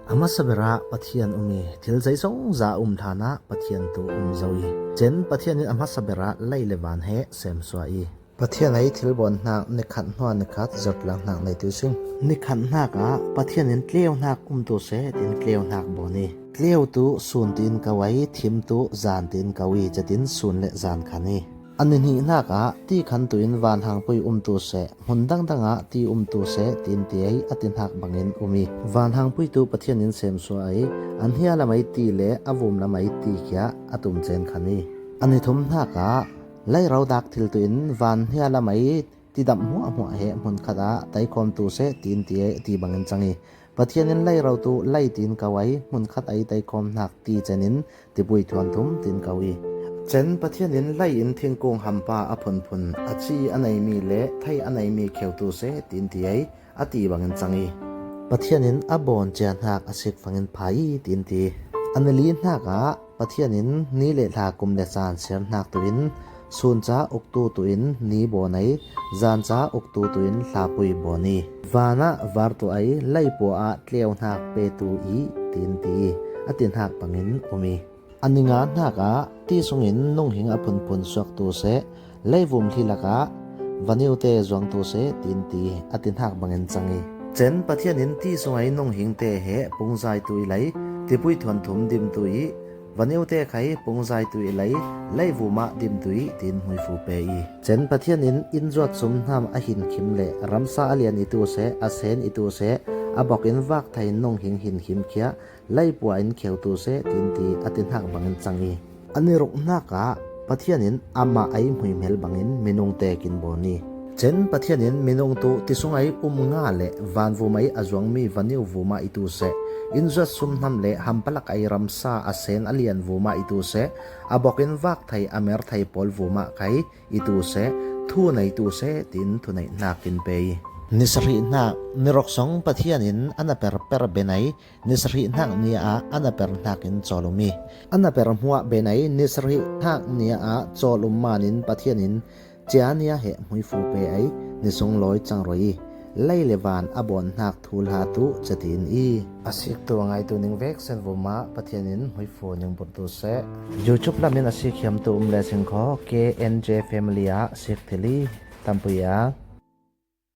A hmasa ber ah Pathian um i thil zeizong za um hlan ah Pathian tu um zo i cen Pathian in a hmasa ber ah lei le van he semsua i Pathian ei thil bon hnak nikhat hnuah nikhat zertlang hnak nei tu sing. Nikhat hnak ah Pathian in tleu hnak um tu seh tin tleu hnak bon i tleu tu sun tin kawai thim tu zan tin kawi chatin sun le zan khan i An i hnihnak ah ti khan tuin vanhangpui umtu seh, hmun dangdang ah ti umtu seh tiin tiai a ti hnak bangin um i vanhangpui tu Pathian in semsua i an hia lamei ti le a vum lamei ti khiah a tum cen khan i an i thum hnak ah leiro dak thil tuin van hia lamei ti damh hmuahhmuah he hmun khat ah teikhawm tu seh tiin tiai a ti bangin cang i Pathian in leiro tu lei tiin ko ai hmun khat ai teikhawm hnak ti cen in Tipui thuan thum tin ko i cen Pathian in lei in thingkung hampa a phunphun a ci a neimi le thei a neimi kheutu seh tiin ti ei a ti bangin cang i Pathian in a bawn cia hnak a sik fangin phai i tiin ti. An li hnak ah Pathian in ni le thla kum le caan ser hnak tu in sun ca uktu tu in ni bawn ei zan ca uktu tu in hlapui bawn i van ah var tu ei lei pua ah tleu hnak petu i tiin ti a ti hnak bangin um i a ninga hnak ah ti sungin nunghing a phunphun suaktu seh leivum thli lakah vaniu te zuangtu seh tiin ti a ti hnak bangin cang i cen Pathian in ti sungai nunghing te he pungzai tu i lei tipui thuan thum dim tu i Vaniute khai pungzai tu i lei leivum ah dimtui tin hmuifu pe i cen Pathian in inn zuat sum hnam a hin khim le ramsa a lian i tu seh a sen i tu seh a bok in vak thai nung hing hin khim khia leipua in kheu tu seh tin ti a ti hnak bangin cang i an i ruk hnak ah Pathian in amah ai hmuihmel bangin minung te kin boni cen Pathian in minung tu tisung ai um nga le vanvum ai a zuangmi vaniu vuma i tu seh inn zuat sumhnam le hampalak ai ramsa a sen a lian vuma i tu seh a bok in vak thei a mer thei pawl vuma kai i tu seh thu nei tu seh tin thu nei nak in pe ni sarih hnak nirok song Pathian in an a per per benai ni sarih hnak ni ah an a per hnak in cawlumi an a per hmuah benai ni sarih hnak ni ah cawlum man in Pathian in Ciania he hmuifu pe ai ni sunglawi cang roi lei le van a bawn hnak thu hla tu catin i a sik tu ngai tu ning vek sen vuma Pathian in hmuifu ning bur tu seh YouTube lam in a sik hiam tu um le sing kho KNJ family ah sik thili tampuia.